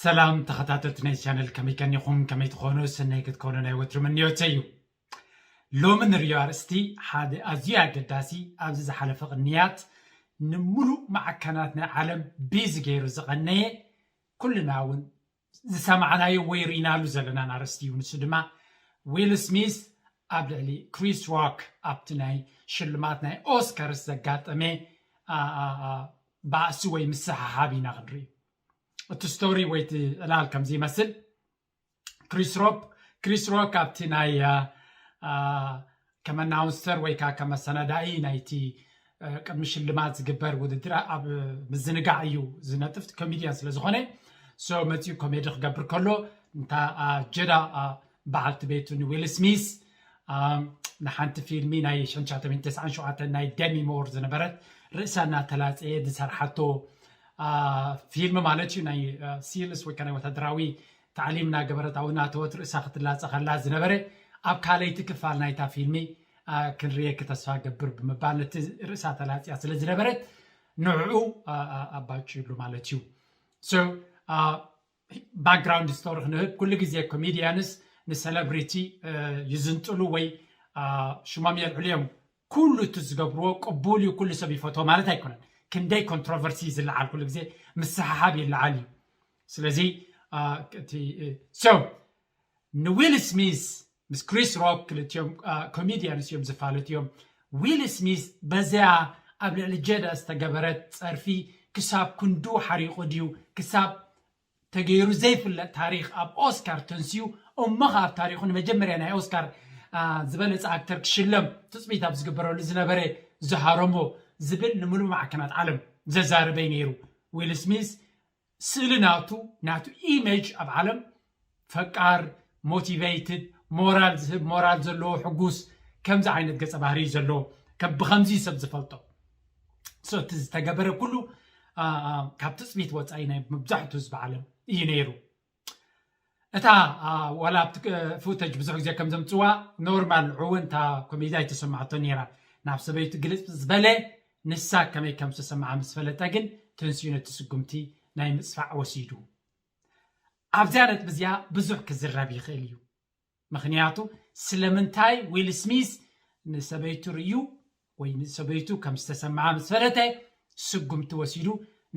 ሰላም ተኸታተልቲ ናይ ቻነል፣ ከመይ ቀኒኹም? ከመይ ትኾኑ? ሰናይ ክትኮኑ ናይ ወትሩ ምንዮተይ እዩ። ሎሚ ንሪኦ ኣርእስቲ ሓደ ኣዝዩ ኣገዳሲ፣ ኣብዚ ዝሓለፈ ቅንያት ንምሉእ ማዕከናት ናይ ዓለም ቢዚ ገይሩ ዝቐነየ፣ ኩልና እውን ዝሰማዕናዮ ወይ ርኢናሉ ዘለናን ኣርእስቲ እዩ። ንሱ ድማ ዊል ስሚዝ ኣብ ልዕሊ ክሪስ ሮክ ኣብቲ ናይ ሽልማት ናይ ኦስካርስ ዘጋጠመ፣ አ፣ አ፣ አ፣ ባእሲ ወይ ምስሕሓብ ኢና ክንርኢ። እቲ ስቶሪ ወይ እቲ ዕላል ከምዚ ይመስል። ክሪስ ሮፕ ክሪስ ሮክ ኣብቲ ናይ፣ አ፣ አ፣ ከም ኣናውንሰር ወይ ከዓ ከም ኣሰናዳኢ ናይቲ፣ አ፣ ቅድሚ ሽልማት ዝግበር ውድድር ኣብ ምዝንጋዕ እዩ ዝነጥፍ፣ ኮሜድያን ስለ ዝኾነ። ሶ መፂኡ ኮሜዲ ክገብር ከሎ፣ እንታ፣ አ፣ ጀዳ፣ አ፣ በዓልቲ ቤቱ ንዊል ስሚዝ፣ አ፣ ንሓንቲ ፊልሚ ናይ ሽሕን ትሽዓተ ሚእትን ተስዓን ሸውዓተን ናይ ደሚ ሞር ዝነበረት፣ ርእሳ እናተላፀየ ዝሰርሓቶ፣ አ፣ ፊልም ማለት እዩ። ናይ፣ አ፣ ሲልስ ወይ ከዓ ናይ ወታደራዊ ታዕሊም እናገበረት ኣብኡ እናተወት ርእሳ ክትላፀ ከላ ዝነበረ፣ ኣብ ካልኣይቲ ክፋል ናይታ ፊልሚ፣ አ፣ ክንርእየኪ ተስፋ ገብር ብምባል ነቲ ርእሳ ተላፅያ ስለ ዝነበረት፣ ንዕኡ፣ አ፣ አ፣ ኣባጭ ይብሉ ማለት እዩ። So፣ አ፣ ባክግራውንድ ስቶሪ ክንህብ፣ ኩሉ ግዜ ኮሜድያንስ ንሰለብሪቲ፣ እ፣ ይዝንጥሉ ወይ፣ አ፣ ሽሞም የልዕሉ እዮም። ኩሉ እቲ ዝገብርዎ ቅቡል እዩ፣ ኩሉ ሰብ ይፈትዎ ማለት ኣይኮነን። ክንደይ ኮንትሮቨርሲ ዝለዓል፣ ኩሉ ግዜ ምስሕሓብ ይለዓል እዩ። ስለዚ፣ አ፣ እቲ፣ እ፣ so፣ ንዊል ስሚዝ ምስ ክሪስ ሮክ ክልቲኦም፣ አ፣ ኮሜድያንስ እዮም፣ ዝፋለጡ እዮም። ዊል ስሚዝ በዚያ ኣብ ልዕሊ ጀዳ ዝተገበረት ጸርፊ ክሳብ ክንዱ ሓሪቑ ድዩ? ክሳብ ተገይሩ ዘይፍለጥ ታሪኽ ኣብ ኦስካር ተንስዩ፣ እሞ ኸኣ ኣብ ታሪኹ ንመጀመርያ ናይ ኦስካር፣ አ፣ ዝበለጸ ኣክተር ክሽለም ትጽቢት ኣብ ዝግበረሉ ዝነበረ ዝሃረሞ ዝብል ንምሉእ ማዕከናት ዓለም ዘዛረበ እዩ ነይሩ። ዊል ስሚዝ ስእሊ ናቱ፣ ናቱ ኢሜጅ ኣብ ዓለም ፈቃር፣ ሞቲቬትድ፣ ሞራል ዝህብ፣ ሞራል ዘለዎ፣ ሕጉስ፣ ከምዚ ዓይነት ገጸ ባህሪ እዩ ዘለዎ። ከም፣ ብኸምዚ እዩ ሰብ ዝፈልጦ። So፣ እቲ ዝተገበረ ኩሉ፣ አ፣ አ፣ ካብ ትጽቢት ወጻኢ ናይ መብዛሕትኡ ህዝቢ ዓለም እዩ ነይሩ። እታ፣ አ፣ ዋላ ኣብቲ ክ-፣ ፉተጅ ብዙሕ ግዜ ከም ዘምጽዋ ኖርማል፣ ንዑ እውን እታ ኮሜዲ ኣይተሰማዕቶ ነይራ። ናብ ሰበይቱ ግልጽ ዝበለ፣ ንሳ ከመይ ከም ዝተሰምዓ ምስ ፈለጠ ግን፣ ተንስኡ ነቲ ስጉምቲ ናይ ምጽፋዕ ወሲዱ። ኣብዚኣ ነጥቢ እዚኣ ብዙሕ ክዝረብ ይኽእል እዩ። ምኽንያቱ፣ ስለምንታይ ዊል ስሚዝ ንሰበይቱ ርእዩ ወይ ንሰበይቱ ከም ዝተሰምዓ ምስ ፈለጠ፣ ስጉምቲ ወሲዱ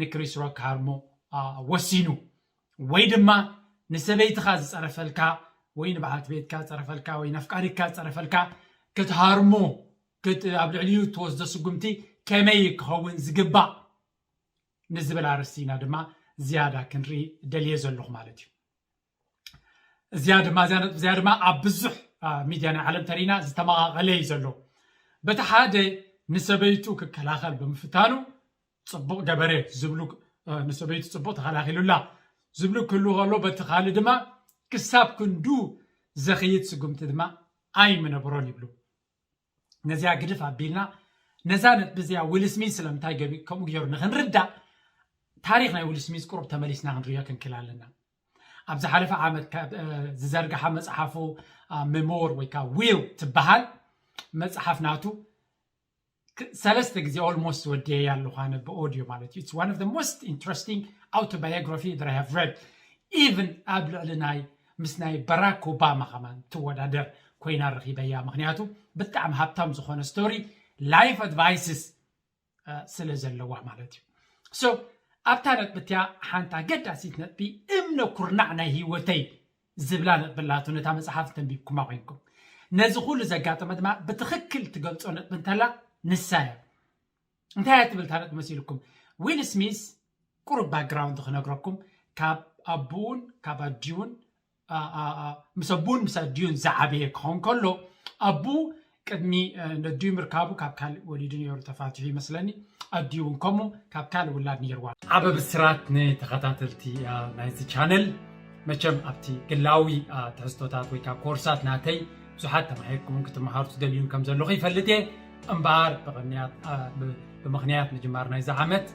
ንክሪስ ሮክ ክሃርሞ፣ አ፣ ወሲኑ። ወይ ድማ ንሰበይትኻ ዝጸረፈልካ ወይ ንበዓልቲ ቤትካ ዝጸረፈልካ ወይ ነፍቃሪትካ ዝጸረፈልካ ክትሃርሞ፣ ክት-፣ ኣብ ልዕሊኡ እትወስዶ ስጉምቲ ከመይ ክኸውን ዝግባእ ንዝብል ኣርእስቲ ኢና ድማ ዝያዳ ክንርኢ ደልየ ዘለኹ ማለት እዩ። እዚኣ ድማ፣ እዚኣ ነጥቢ እዚኣ ድማ ኣብ ብዙሕ፣ አ፣ ሚድያ ናይ ዓለም ተሪእና ዝተመቓቐለ እዩ ዘሎ። በቲ ሓደ ንሰበይቱ ክከላኸል ብምፍታኑ ጽቡቕ ገበረ ዝብሉ፣ አ፣ ንሰበይቱ ጽቡቕ ተኸላኺሉላ ዝብሉ ክህልዉ ከሎ፣ በቲ ካልእ ድማ ክሳብ ክንዱ ዘኽይድ ስጉምቲ ድማ ኣይምነበሮን ይብሉ። ነዚኣ ግድፍ ኣቢልና፣ ነዛ ነጥቢ እዚኣ ዊል ስሚዝ ስለምንታይ ገቢ-፣ ከምኡ ገይሩ ንኽንርዳእ፣ ታሪኽ ናይ ዊል ስሚዝ ቁሩብ ተመሊስና ክንርእዮ ክንክእል ኣለና። ኣብ ዝሓለፈ ዓመት ካብ፣ እ፣ ዝዘርግሓ መጽሓፉ፣ አ፣ ሜሞር ወይ ከዓ ዊል ትበሃል መጽሓፍ ናቱ ክ-፣ ሰለስተ ግዜ ኦልሞስት ወዲየ ኣለኹ ኣነ ብኦዲዮ ማለት እዩ። It's one of the most interesting autobiography that I have read. Even ኣብ ልዕሊ ናይ ምስ ናይ በራክ ኦባማ ከማን ትወዳደር ኮይና ረኺበያ። ምኽንያቱ ብጣዕሚ ሃብታም ዝኾነ ስቶሪ፣ ላይፍ ኣድቫይስስ፣ እ፣ ስለ ዘለዋ ማለት እዩ። So፣ ኣብታ ነጥቢ እቲኣ ሓንቲ ኣገዳሲት ነጥቢ፣ እምነ ኩርናዕ ናይ ህይወተይ ዝብላ ነጥቢ ኣላቶ። ነታ መጽሓፍ ተንቢብኩማ ኮይንኩም፣ ነዚ ኩሉ ዘጋጠመ ድማ ብትኽክል ትገልጾ ነጥቢ እንተላ ንሳ እያ። እንታይ እያ ትብል እታ ነጥቢ መሲልኩም? ዊል ስሚዝ፣ ቁሩብ ባክግራውንድ ክነግረኩም፣ ካብ ኣቡኡን ካብ ኣዲኡን፣ አ፣ አ፣ አ፣ ምስ ኣቡኡን ምስ ኣዲኡን ዝዓበየ ክኸውን ከሎ፣ ኣቡኡ ቅድሚ፣ እ፣ ነዲኡ ምርካቡ ካብ ካልእ ወሊዱ ነይሩ፣ ተፋቲሑ ይመስለኒ። ኣዲኡ እውን ከምኡ ካብ ካልእ ውላድ ነይርዋ። ዓቢ ብስራት ንተኸታተልቲ፣ አ፣ ናይዚ ቻነል። መቸም ኣብቲ ግላዊ፣ አ፣ ትሕዝቶታት ወይ ከዓ ኮርሳት ናተይ ብዙሓት ተማሂርኩምን ክትመሃሩ ትደልዩን ከም ዘለኹ ይፈልጥ እየ። እምበኣር ብቕንያት፣ አ፣ ብ-፣ ብምኽንያት ምጅማር ናይዚ ዓመት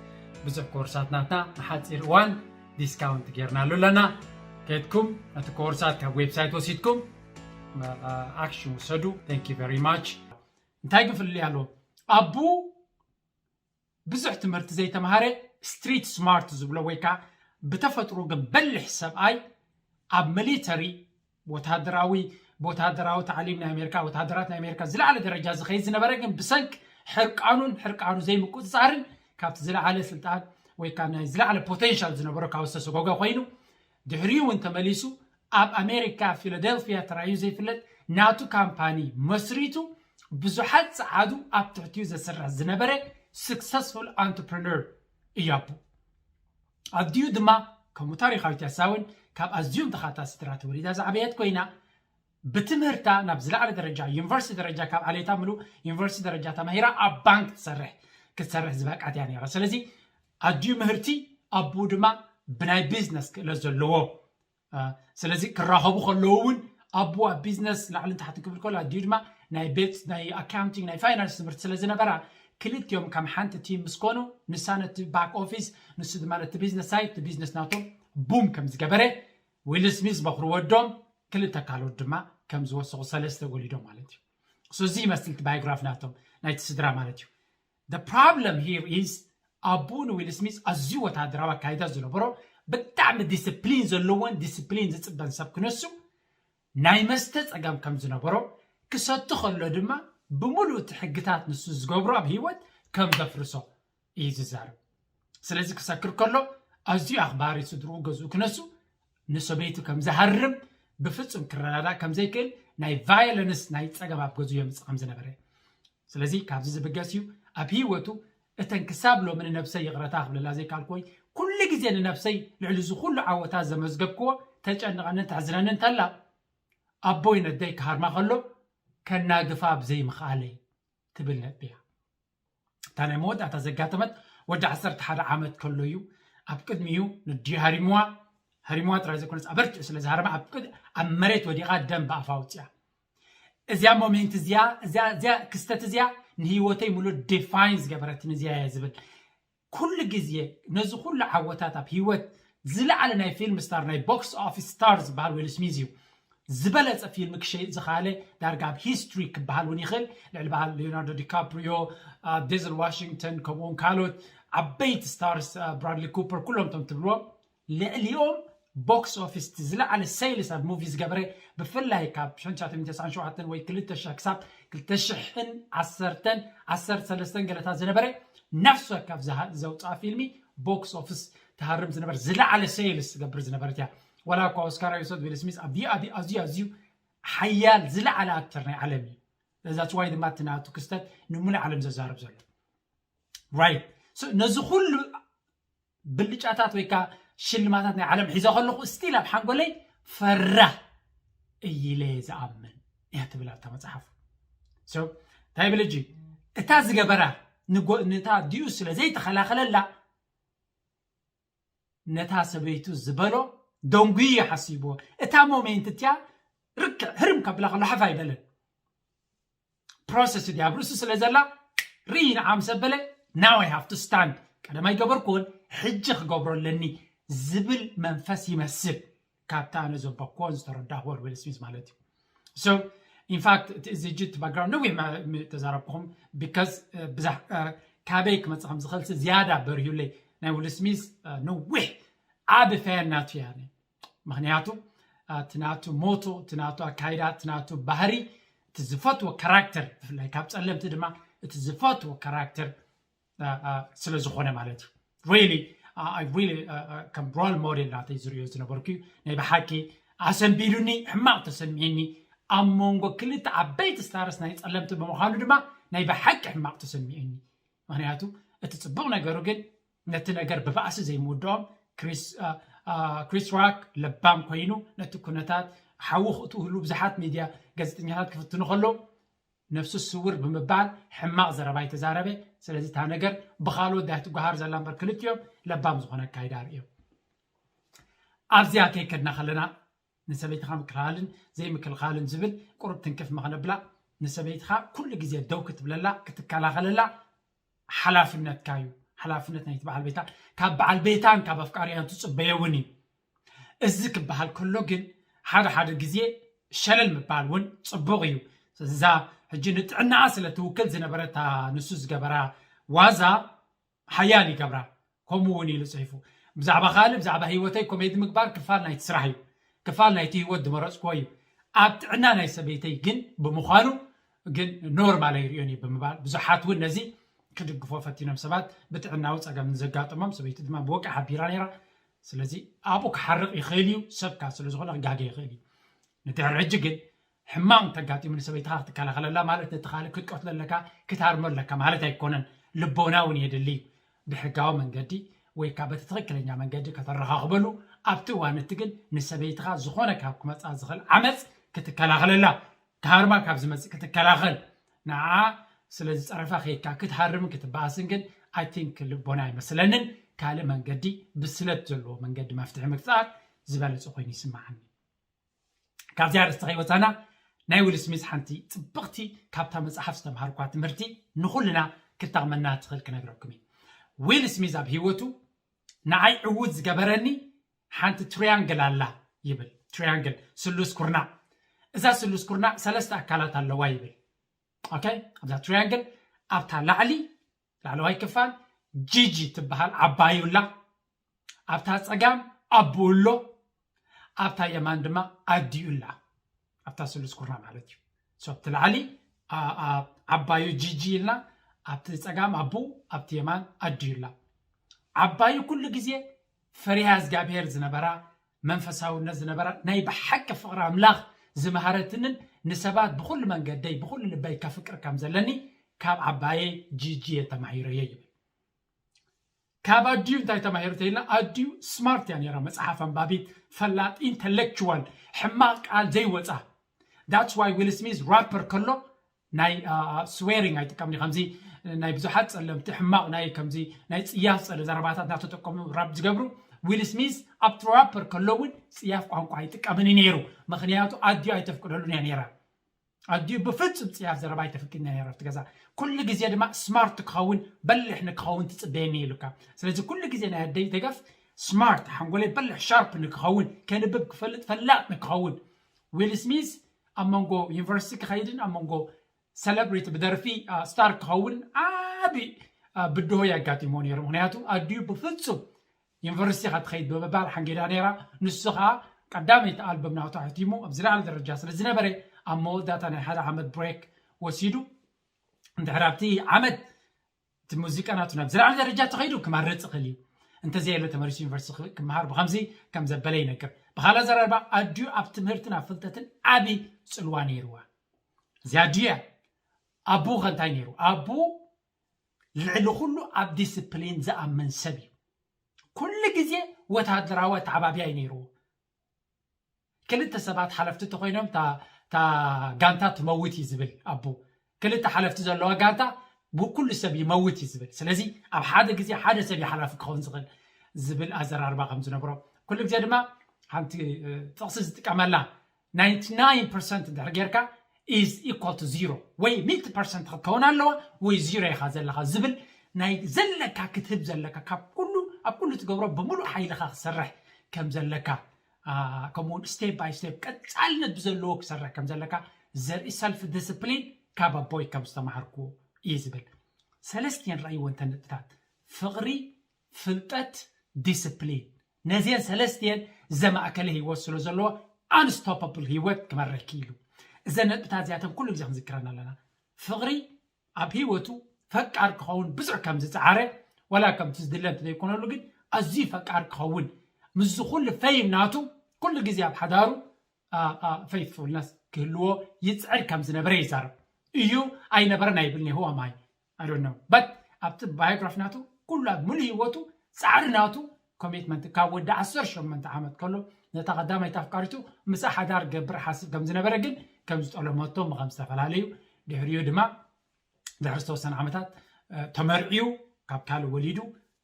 ብዙሕ ኮርሳት ናትና ንሓጺር እዋን ዲስካውንት ጌርናሉ ኣለና። ከድኩም ነቲ ኮርሳት ካብ ዌብሳይት ወሲድኩም ኣክሽን ውሰዱ። Thank you very much። እንታይ ግን ፍልልይ ኣሎ? ኣቡ ብዙሕ ትምህርቲ ዘይተምሃረ፣ ስትሪት ስማርት ዝብሎ ወይ ከዓ ብተፈጥሮ ግን በልሕ ሰብኣይ፣ ኣብ ሚሊተሪ፣ ወታደራዊ ወታደራዊ ታዕሊም ናይ ኣሜሪካ፣ ወታደራት ናይ ኣሜሪካ ዝለዓለ ደረጃ ዝኸይድ ዝነበረ፣ ግን ብሰንክ ሕርቃኑን ሕርቃኑ ዘይምቁፅፃርን ካብቲ ዝለዓለ ስልጣን ወይ ከዓ ናይ ዝለዓለ ፖቴንሻል ዝነበሮ ካብ ዝተሰጎገ ኮይኑ፣ ድሕሪኡ እውን ተመሊሱ ኣብ ኣሜሪካ ፊላደልፊያ ተራእዩ ዘይፍለጥ ናቱ ካምፓኒ መስሪቱ ብዙሓት ፀዓዱ ኣብ ትሕቲኡ ዘስርሕ ዝነበረ ስክሰስፉል ኣንትርፕረነር እዩ ኣቡ። ኣዲኡ ድማ ከምኡ ታሪኻዊት ያሳውን ካብ ኣዝዮም ተኻታ ስድራ ተወሊዳ ዝዓበየት ኮይና፣ ብትምህርታ ናብ ዝለዓለ ደረጃ፣ ዩኒቨርሲቲ ደረጃ፣ ካብ ዓሌታ ምሉእ ዩኒቨርሲቲ ደረጃ ተማሂራ ኣብ ባንክ ትሰርሕ ክትሰርሕ ዝበቃት እያ ነይራ። ስለዚ ኣዲኡ ምህርቲ፣ ኣቡ ድማ ብናይ ቢዝነስ ክእለት ዘለዎ። ስለዚ ክራኸቡ ከለዉ እውን ኣቡ ኣብ ቢዝነስ ላዕልን ታሕትን ክብል ከሎ ኣዲኡ ድማ ናይ ቤት ናይ ኣካውንቲንግ ናይ ፋይናንስ ትምህርቲ ስለ ዝነበራ፣ ክልቲኦም ከም ሓንቲ ቲም ምስ ኮኑ፣ ንሳ ነቲ ባክ ኦፊስ፣ ንሱ ድማ ነቲ ቢዝነስ ሳይድ፣ እቲ ቢዝነስ ናቶም ቡም ከም ዝገበረ፣ ዊል ስሚዝ በኹሪ ወዶም፣ ክልተ ካልኦት ድማ ከም ዝወሰኹ፣ ሰለስተ ወሊዶም ማለት እዩ። So እዚ ይመስል እቲ ባዮግራፍ ናቶም ናይቲ ስድራ ማለት እዩ። The problem here is ኣቡኡ ንዊል ስሚዝ ኣዝዩ ወታደራዊ ኣካይዳ ዝነበሮ፣ ብጣዕሚ ዲስፕሊን ዘለዎን ዲስፕሊን ዝፅበን ሰብ ክነሱ፣ ናይ መስተ ፀገም ከም ዝነበሮ፣ ክሰቲ ከሎ ድማ ብምሉእ እቲ ሕግታት ንሱ ዝገብሮ ኣብ ህይወት ከም ዘፍርሶ እዩ ዝዛረብ። ስለዚ ክሰክር ከሎ ኣዝዩ ኣኽባሪ ስድርኡ ገዝኡ ክነሱ፣ ንሰበይቱ ከም ዝሃርም፣ ብፍጹም ክረዳዳእ ከም ዘይክእል፣ ናይ ቫዮለንስ ናይ ጸገም ኣብ ገዝኡ የምጽእ ከም ዝነበረ። ስለዚ ካብዚ ዝብገስ እዩ ኣብ ህይወቱ እተን ክሳብ ሎሚ ንነብሰይ ይቕረታ ክብለላ ዘይከኣልኩ ወይ ኩሉ ግዜ ንነብሰይ ልዕሊ እዚ ኩሉ ዓወታት ዘመዝገብክዎ ተጨንቐንን ተሕዝነንን እንተላ ኣቦይ ነደይ ክሃርማ ከሎ ከናግፋ ብዘይምኽኣለይ ትብል ነጥቢ እያ። እታ ናይ መወዳእታ ዘጋጠመት ወዲ ዓሰርተ ሓደ ዓመት ከሎ እዩ። ኣብ ቅድሚኡ ንዲኡ ሃሪምዋ፣ ሃሪምዋ ጥራይ ዘይኮነስ ኣበርቲዑ ስለ ዝሃረማ ኣብ ቅድ- ኣብ መሬት ወዲቓ ደም ብኣፋ ኣውፅኣ። እዚኣ ሞሜንት እዚኣ እዚኣ እዚኣ ክስተት እዚኣ ንህይወተይ ሙሉእ ዲፋይን ዝገበረትኒ እዚኣ እያ ዝብል። ኩሉ ግዜ ነዚ ኩሉ ዓወታት ኣብ ህይወት ዝለዓለ ናይ ፊልም ስታር ናይ ቦክስ ኦፊስ ስታር ዝበሃል ዊል ስሚዝ እዩ። ዝበለፀ ፊልም ክሸይጥ ዝኸኣለ ዳርጋ ኣብ ሂስትሪ ክበሃል እውን ይኽእል። ልዕሊ በዓል ሊዮናርዶ ዲካፕሪዮ፣ ዴዝል ዋሽንግተን፣ ከምኡውን ካልኦት ዓበይቲ ስታርስ፣ ብራድሊ ኩፐር፣ ኩሎም እቶም ትብልዎም ልዕሊኦም ቦክስ ኦፊስ እቲ ዝለዓለ ሴልስ ኣብ ሙቪ ዝገበረ ብፍላይ ካብ ሽሕን ትሽዓተ ሚእትን ተስዓን ሸውዓተን ወይ ክልተ ሽሕ ክሳብ ክልተ ሽሕን ዓሰርተን ዓሰርተ ሰለስተን ገለታት ዝነበረ ነፍሲ ወከፍ ዝሃ- ዘውፅኣ ፊልሚ ቦክስ ኦፊስ ትሃርም ዝነበር ዝለዓለ ሴልስ ትገብር ዝነበረት እያ። ዋላ እኳ ኦስካር ይውሰድ ዊል ስሚዝ ኣብ ኣብ ኣዝዩ ኣዝዩ ሓያል ዝለዓለ ኣክተር ናይ ዓለም እዩ። እዛ ዋይ ድማ እቲ ናቱ ክስተት ንሙሉእ ዓለም ዘዛርብ ዘሎ ራይት። ነዚ ኩሉ ብልጫታት ወይ ከዓ ሽልማታት ናይ ዓለም ሒዘ ከለኹ ስቲል ኣብ ሓንጎለይ ፈራህ እይለ ዝኣምን እያ ትብል ኣብታ መፅሓፉ። So እንታይ ብል እጂ እታ ዝገበራ ንጎ- ነታ ዲኡ ስለ ዘይተኸላኸለላ ነታ ሰበይቱ ዝበሎ ደንጉዩ ሓሲብዎ። እታ ሞሜንት እቲያ ርክዕ ህርም ከብላ ከሎ ሓፍ ኣይበለን። ፕሮሰስ ድያ ኣብ ርእሱ ስለ ዘላ ርኢ ንዓ ምስ ኣበለ now I have to stand ቀደም ኣይገበርኩዎን ሕጂ ክገብሮ ኣለኒ ዝብል መንፈስ ይመስል። ካብታ ኣነ ዘንበብኩዎን ዝተረዳእኩዎን ዊል ስሚዝ ማለት እዩ። So ኢንፋክት እቲ እዚ ጅት ባክግራውንድ ነዊሕ ማ- ም- ተዛረብኩም because ብዛሕ ካበይ ክመፅእ ከም ዝኽእል ዝያዳ በርሂዩለይ ናይ ዊል ስሚዝ ነዊሕ ዓቢ ፋን ናቱ እያ። ምክንያቱ እቲ ናቱ ሞቶ እቲ ናቱ ኣካይዳ እቲ ናቱ ባህሪ እቲ ዝፈትዎ ካራክተር ብፍላይ ካብ ፀለምቲ ድማ እቲ ዝፈትዎ ካራክተር ስለ ዝኾነ ማለት እዩ። Really ከም ሮል ሞዴል ናተይ ዝሪኦ ዝነበርኩ እዩ። ናይ ብሓቂ ኣሰንቢዱኒ ሕማቕ ተሰሚዕኒ። ኣብ መንጎ ክልተ ዓበይቲ ስታርስ ናይ ፀለምቲ ብምዃኑ ድማ ናይ ብሓቂ ሕማቕ ተሰሚዕኒ። ምክንያቱ እቲ ፅቡቕ ነገሩ ግን ነቲ ነገር ብባእሲ ዘይምውድኦም ክሪስ ራክ ለባም ኮይኑ ነቲ ኩነታት ሓዊ ክትህሉ ብዙሓት ሚድያ ጋዜጠኛታት ክፍትኑ ከለዉ ነፍሱ ስውር ብምባል ሕማቕ ዘረባ ኣይተዛረበ። ስለዚ እታ ነገር ብኻልኦት ዳይ ትጓሃር ዘላ እምበር ክልቲኦም ለባም ዝኾነ ኣካይዳ ኣርእዮም። ኣብዚኣ ከይከድና ከለና ንሰበይትኻ ምክልኻልን ዘይምክልኻልን ዝብል ቁሩብ ትንክፍ ምኸነብላ ንሰበይትኻ ኩሉ ግዜ ደው ክትብለላ ክትከላኸለላ ሓላፍነትካ እዩ። ሓላፍነት ናይቲ በዓል ቤታ ካብ በዓል ቤታን ካብ ኣፍቃሪኣን ትፅበዮ እውን እዩ። እዚ ክበሃል ከሎ ግን ሓደ ሓደ ግዜ ሸለል ምባል እውን ፅቡቕ እዩ። እዛ ሕጂ ንጥዕናኣ ስለ ትውክል ዝነበረታ ንሱ ዝገበራ ዋዛ ሓያል ይገብራ። ከምኡ እውን ኢሉ ፅሒፉ፣ ብዛዕባ ካልእ ብዛዕባ ህይወተይ ኮሜዲ ምግባር ክፋል ናይቲ ስራሕ እዩ፣ ክፋል ናይቲ ህይወት ዝመረፅክዎ እዩ። ኣብ ጥዕና ናይ ሰበይተይ ግን ብምዃኑ ግን ኖርማል ኣይርእዮን እዩ ብምባል ብዙሓት እውን ነዚ ክድግፎ ፈቲኖም። ሰባት ብጥዕናዊ ፀገም ንዘጋጠሞም ሰበይቲ ድማ ብወግዒ ሓቢራ ነይራ። ስለዚ ኣብኡ ክሓርቕ ይኽእል እዩ፣ ሰብ ካብ ስለ ዝኾነ ክጋገ ይኽእል እዩ። ንድሕሪ ሕጂ ግን ሕማቕ እንተጋጢሙ ንሰበይትኻ ክትከላኸለላ ማለት ነቲ ካልእ ክትቀትሎ ኣለካ ክትሃርሞ ኣለካ ማለት ኣይኮነን። ልቦና እውን የድሊ እዩ። ብሕጋዊ መንገዲ ወይ ከዓ በቲ ትኽክለኛ መንገዲ ከተረኻኽበሉ ኣብቲ እዋን እቲ ግን ንሰበይትኻ ዝኾነ ካብ ክመፃ ዝኽእል ዓመፅ ክትከላኸለላ፣ ክሃርማ ካብ ዝመፅእ ክትከላኸል፣ ንዓ ስለ ዝፀረፋ ከይድካ ክትሃርምን ክትበኣስን ግን I think ልቦና ኣይመስለንን። ካልእ መንገዲ ብስለት ዘለዎ መንገዲ መፍትሒ ምቅፃል ዝበለፀ ኮይኑ ይስምዓኒ። ካብዚኣ ኣርእስቲ ከይወፃና ናይ ዊል ስሚዝ ሓንቲ ፅብቕቲ ካብታ መፅሓፍ ዝተምሃርኳ ትምህርቲ ንኹልና ክትጠቕመና ትኽእል ክነግረኩም እዩ። ዊል ስሚዝ ኣብ ህይወቱ ንዓይ ዕዉት ዝገበረኒ ሓንቲ ትሪያንግል ኣላ ይብል። ትሪያንግል ስሉስ ኩርናዕ። እዛ ስሉስ ኩርናዕ ሰለስተ ኣካላት ኣለዋ ይብል። ኦኬ፣ ኣብዛ ትሪያንግል ኣብታ ላዕሊ ላዕለዋይ ክፋል ጂጂ ትበሃል ዓባዩ ኣላ። ኣብታ ፀጋም ኣቦኡ ኣሎ፣ ኣብታ የማን ድማ ኣዲኡ ኣላ። ኣብታ ስሉስ ኩርናዕ ማለት እዩ። So ኣብቲ ላዕሊ አ- አ- ዓባዩ ጂጂ ኢልና፣ ኣብቲ ፀጋም ኣቦኡ፣ ኣብቲ የማን ኣዲኡ ኣላ። ዓባዩ ኩሉ ግዜ ፈሪሃ እግዚኣብሔር ዝነበራ፣ መንፈሳውነት ዝነበራ፣ ናይ ብሓቂ ፍቕሪ ኣምላኽ ዝመሃረትንን ንሰባት ብኹሉ መንገደይ ብኹሉ ልበይ ከፍቅር ከም ዘለኒ ካብ ዓባየ ጂጂ እየ ተማሂረዮ ይብል። ካብ ኣዲኡ እንታይ ተማሂሩ ተይልና፣ ኣዲኡ ስማርት እያ ነይራ፣ መፅሓፍ ኣንባቢት፣ ፈላጥ፣ ኢንተሌክቹዋል፣ ሕማቕ ቃል ዘይወፃ። That's why ዊል ስሚዝ ራፐር ከሎ ናይ ስዌሪንግ ኣይጥቀምን እዩ። ከምዚ ናይ ብዙሓት ፀለምቲ ሕማቕ ናይ ከምዚ ናይ ፅያፍ ፀለ ዘረባታት እናተጠቀሙ ራፕ ዝገብሩ፣ ዊል ስሚዝ ኣብቲ ራፐር ከሎ እውን ፅያፍ ቋንቋ ኣይጥቀምን እዩ ነይሩ። ምክንያቱ ኣዲኡ ኣይተፍቅደሉን እያ ነይራ። ኣዲኡ ብፍፁም ፅያፍ ዘረባ ኣይተፍቅድን እያ ነይራ ኣብቲ ገዛ። ኩሉ ግዜ ድማ ስማርት ክኸውን፣ በሊሕ ንክኸውን ትፅበየኒ ኢሉካ። ስለዚ ኩሉ ግዜ ናይ ኣደይ ደገፍ ስማርት፣ ሓንጎለይ በሊሕ ሻርፕ ንክኸውን፣ ከንብብ ክፈልጥ ፈላጥ ንክኸውን። ዊል ስሚዝ ኣብ መንጎ ዩኒቨርሲቲ ክኸይድን ኣብ መንጎ ሰለብሪቲ ብደርፊ አ፣ ስታር ክኸውን ዓቢ አ፣ ብድሆ የጋጢሞ ነይሩ። ምክንያቱ ኣዲኡ ብፍፁም ዩኒቨርሲቲ ኢኻ ትኸይድ ብምባል ሓንጊዳ ነይራ። ንሱ ከዓ ቀዳመይቲ ኣልበም ናቱ ኣሕቲሙ ኣብ ዝለዓለ ደረጃ ስለ ዝነበረ ኣብ መወዳእታ ናይ ሓደ ዓመት ብሬክ ወሲዱ እንድሕር ኣብቲ ዓመት እቲ ሙዚቃ ናቱ ናብ ዝለዓለ ደረጃ ተኸይዱ ክመርፅ ይኽእል እዩ። እንተዘየለ ተመሊሱ ዩኒቨርሲቲ ክመሃር ብኸምዚ ከም ዘበለ ይነግር። ብኻልእ ኣዘራርባ ኣዲኡ ኣብ ትምህርትን ኣብ ፍልጠትን ዓቢ ፅልዋ ነይርዋ። እዚኣ ኣዲኡ እያ። ኣቦኡ ከ እንታይ ነይሩ? ኣቦኡ ልዕሊ ኩሉ ኣብ ዲስፕሊን ዝኣምን ሰብ እዩ። ኩሉ ግዜ ወታደራዊ ኣተዓባብያ እዩ ነይርዎ። ክልተ ሰባት ሓለፍቲ ተኮይኖም እታ ጋንታ ትመውት እዩ ዝብል ኣቦ። ክልተ ሓለፍቲ ዘለዋ ጋንታ ብኩሉ ሰብ ይመውት እዩ ዝብል። ስለዚ ኣብ ሓደ ግዜ ሓደ ሰብ እዩ ሓላፊ ክኸውን ዝኽእል ዝብል ኣዘራርባ ከም ዝነብሮ ኩሉ ግዜ ድማ ሓንቲ ጥቕሲ ዝጥቀመላ ናይንቲ ናይን ፐርሰንት እንድሕር ጌርካ is equal to zero ወይ ሚእቲ ፐርሰንት ክትከውን ኣለዋ ወይ ዚሮ ኢኻ ዘለኻ ዝብል ናይ ዘለካ ክትህብ ዘለካ ካብ ኩሉ ኣብ ኩሉ ትገብሮ ብምሉእ ሓይልኻ ክሰርሕ ከም ዘለካ ከምኡውን ስቴፕ ባይ ስቴፕ ቀፃልነት ብዘለዎ ክሰርሕ ከም ዘለካ ዘርኢ ሰልፍ ዲስፕሊን ካብ ኣቦይ ከም ዝተማሃርኩ እዩ ዝብል። ሰለስቲኤን ረኣይዎ እንተን ነጥብታት ፍቕሪ፣ ፍልጠት፣ ዲስፕሊን ነዚአን ሰለስቲኤን ዘማእከለ ህይወት ስለ ዘለዎ ኣንስቶፐብል ህይወት ክመርሕ ክኢሉ። እዘን ነጥብታት እዚኣተን ኩሉ ግዜ ክንዝክረን ኣለና። ፍቕሪ ኣብ ህይወቱ ፈቃር ክኸውን ብዙሕ ከም ዝፀዓረ ዋላ ከምቲ ዝድለ እንተዘይኮነሉ ግን ኣዝዩ ፈቃር ክኸውን ምስዚ ኩሉ ፈይም ናቱ ኩሉ ግዜ ኣብ ሓዳሩ ፌይትፉልነስ ክህልዎ ይፅዕር ከም ዝነበረ ይዛረብ እዩ። ኣይነበረን ኣይብል ኔሆ ኣማይ ኣዶኖ በት ኣብቲ ባዮግራፊ ናቱ ኩሉ ኣብ ሙሉ ህይወቱ ፃዕሪ ናቱ ኮሚትመንት ካብ ወዲ ዓሰርተ ሸሞንተ ዓመት ከሎ ነታ ቀዳማይቲ ኣፍቃሪቱ ምስ ሓዳር ገብር ሓስብ ከም ዝነበረ ግን ከም ዝጠለመቶ ከም ዝተፈላለዩ ድሕሪኡ ድማ ድሕሪ ዝተወሰነ ዓመታት ተመርዕዩ ካብ ካልእ ወሊዱ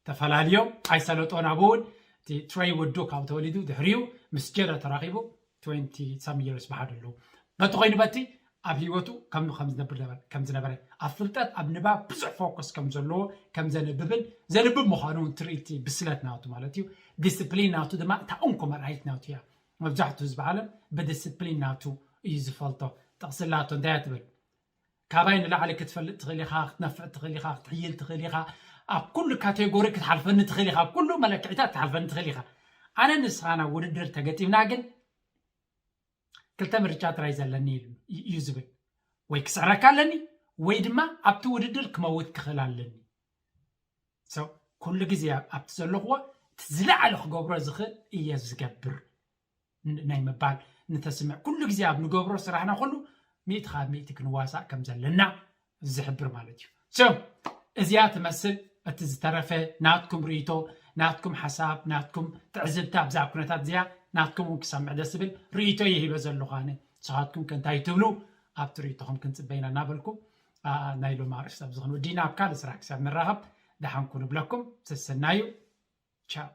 ተፈላልዮም ኣይሰለጦን ኣብኡ እውን እቲ ትሬይ ወዱ ካብ ተወሊዱ ድሕሪኡ ምስ ጀዳ ተራኺቡ twenty some years ብሓደ ኣለዉ በቲ ኮይኑ በቲ ኣብ ህይወቱ ከም ከም ዝነብር ነበረ ከም ዝነበረ ኣብ ፍልጠት ኣብ ንባብ ብዙሕ ፎከስ ከም ዘለዎ ከም ዘንብብን ዘንብብ ምዃኑ እውን ትርኢቲ ብስለት ናቱ ማለት እዩ። ዲስፕሊን ናቱ ድማ እታ እንኮ መርኣይት ናቱ እያ። መብዛሕትኡ ህዝቢ ዓለም ብዲስፕሊን ናቱ እዩ ዝፈልጦ። ጥቕስላቶ እንታይ እያ ትብል? ካባይ ንላዕሊ ክትፈልጥ ትኽእል ኢኻ፣ ክትነፍዕ ትኽእል ኢኻ፣ ክትሕይል ትኽእል ኢኻ፣ ኣብ ኩሉ ካቴጎሪ ክትሓልፈኒ ትኽእል ኢኻ፣ ኣብ ኩሉ መለክዒታት ክትሓልፈኒ ትኽእል ኢኻ። ኣነ ንስኻ ናብ ውድድር ተገጢምና ግን ክልተ ምርጫ ጥራይ ዘለኒ ኢሉ እዩ ዝብል። ወይ ክስዕረካ ኣለኒ ወይ ድማ ኣብቲ ውድድር ክመውት ክኽእል ኣለኒ። So ኩሉ ግዜ ኣብቲ ዘለኽዎ እቲ ዝለዓለ ክገብሮ ዝኽእል እየ ዝገብር ናይ ምባል ንተስምዕ ኩሉ ግዜ ኣብ ንገብሮ ስራሕና ኩሉ ሚእቲ ካብ ሚእቲ ክንዋሳእ ከም ዘለና ዝሕብር ማለት እዩ። So እዚኣ ትመስል። እቲ ዝተረፈ ናትኩም ርእይቶ፣ ናትኩም ሓሳብ፣ ናትኩም ትዕዝብቲ ኣብዛ ኩነታት እዚኣ ናትኩም እውን ክሰምዕ ደስ ዝብል ርእይቶ እየ ሂበ ዘለኹ ኣነ። ንስኻትኩም ከ እንታይ ትብሉ? ኣብቲ ርእይቶኹም ክንፅበ ኢና እናበልኩ ናይ ሎም ኣርእስቲ ኣብዚ ክንወዲና ኣብ ካልእ ስራሕ ክሳብ ንራኸብ ደሓንኩ ንብለኩም። ሰሰናዩ። ቻው።